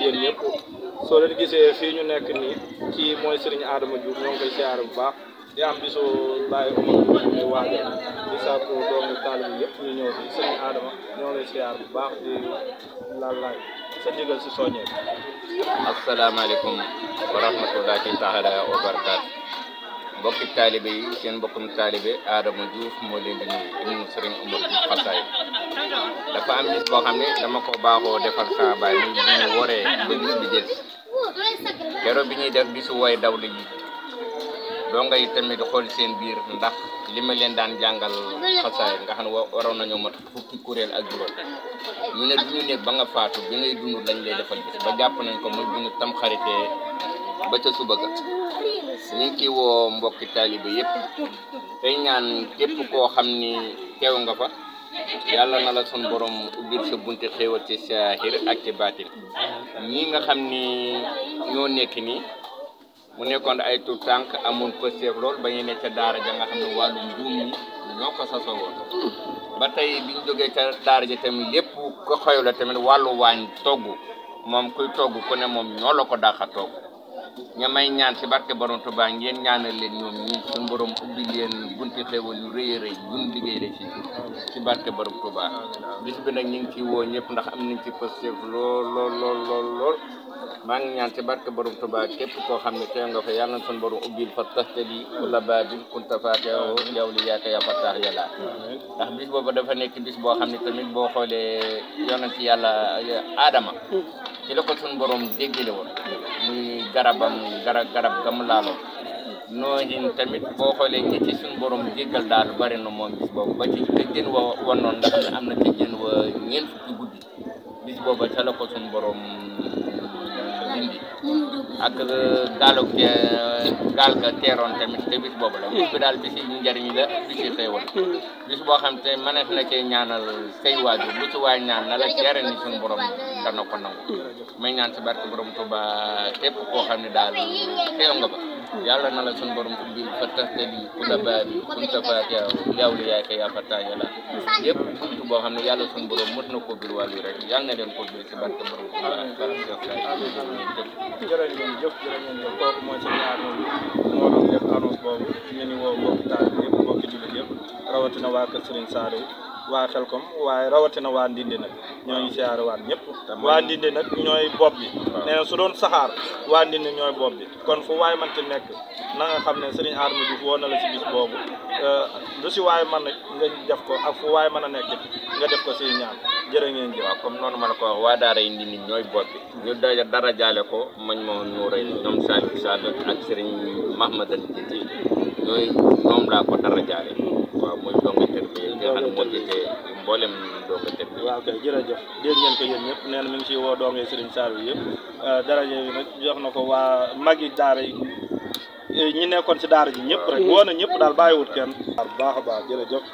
yéen ñëpp soo leen gisee fii ñu nekk nii kii mooy Serigne Adama Diouf ñoo ngi koy siyaare bu baax di am bisu Baye Omar Diouf muy waajal di sàkku doomu taalibe yëpp ñu ñëw fii Serigne Adama ñoo ngi lay siyaare bu baax di laaj sa ndigal si soññee. asalaamaaleykum wa rahmatullahi taala wa barakaatu mbokki taalibe yi seen mbokkum taalibe Adama Diouf moo leen di nuyu ibnu Serigne Omar Diouf xasaay dafa am bis boo xam ne dama ko baaxoo defal saa baay muy bu ñu woree ba bis bi jël keroog bi ñuy def bisu woy dawlu yi doo ngay tamit xool seen biir ndax li ma leen daan jàngal xasaay nga xam ne waroon nañoo mat fukki kuréel ak juróom ñu ne du ñu nekk ba nga faatu bi ngay dund lañ lay defal bis ba jàpp nañ ko muy bu ñu tam xaritee ba ca suba ga ñu ngi ciy woo mbokki taalibe yëpp tey ñaan képp koo xam ni teew nga fa yàlla na la sun borom ubbil sa bunti xéewal ci saahir ak ci baatin ñii nga xam ni ñoo nekk nii mu nekkoon ay tuut tànk amoon pësteef lool ba ñu ne ca daara ja nga xam ne wàllu mbuum ñi ñoo ko sasoo woon ba tey biñ jógee ca daara ja tamit lépp ko xew la tamit wàllu waañ togg moom kuy togg ku ne moom ñoo la ko dàqa togg ña may ñaan ci barke borom Tuubaa ngeen ñaanal leen ñoom ñi suñu borom ubbi leen bunti xéewal yu rëy a rëy buñ liggéey la ci barke borom Tuubaa bis bi nag ñu ngi ciy woo ñëpp ndax am nañ ci pësteef lool maa ngi ñaan ci barke borom Tuubaa képp koo xam ne teew nga fa yàlla na suñu borom ubbil fa taxtali kulla baabin kunta faatihahu yow li yaaka ya fattaax yàlla ndax bis boobu dafa nekk bis boo xam ne tamit boo xoolee yonent yàlla Adama ci la ko suñu borom déggale woon muy garab gam laaloon noohin tamit boo xoolee ñi ci suñu borom jéggal daal bari na moom bis boobu ba ci te jën wa wanoon nga xam ne am na te jën wa ñeent fukki guddi bis boobu ca la ko suñu borom dindi ak gaal ga teeroon tamit te bis boobu la bis bi daal bisi njariñ la bisi xéewal bis boo xam te mënees na cee ñaanal say waajur lu ci waay ñaan na la teere ni suñu borom dana ko nangu may ñaan ci barke borom Tuubaa képp koo xam ne daal teew nga ba yàlla na la suñu borom ubbi fa taxtali kulla baabi kunta faatihahu yow li yaay ka yaa fattaax yàlla yëpp buntu boo xam ne yàlla suñu borom mën na ko bil wàll yi rek yàlla na leen ko bil ci barke borom Tuubaa jërëjëf kooku mooy Serigne Adama moo doon def annonce boobu ñu ngi woo mbokki taalibe yëpp mbokki jullit yëpp rawatina waa kër Serigne Saliou waa Xelkom waaye rawatina waa Ndindi nag ñoo ngi siyaare waat ñëpp waa Ndindi nag ñooy bopp bi nee na su doon saxaar waa Ndindi ñooy bopp bi kon fu waay man ci nekk na nga xam ne Serigne Adama Diouf woo na la si bis boobu lu si waay man nga def ko ak fu waay mën a nekk nga def ko si ñaan jërë ngeen jëf. waaw comme noonu ma la ko wax waa daara yi Ndindi ñooy bopp bi ñu dara jaale ko mañ moo nuuray ñoom Saliou Sall ak Serigne Mahmadan Jiti ñoom laa ko dara jaale waaw mooy donga tër bi nga xam ne moo jëtee mboolem donga tër bi waaw kay jërëjëf dégg ngeen ko yéen ñëpp nee na mi ngi ciy woo doongee Serigne Saliou yëpp daraje bi nag jox na ko waa magi daara yi ñi nekkoon ci daara ji ñëpp rek woo na ñëpp daal bàyyiwut kenn bu baax a baax jërëjëf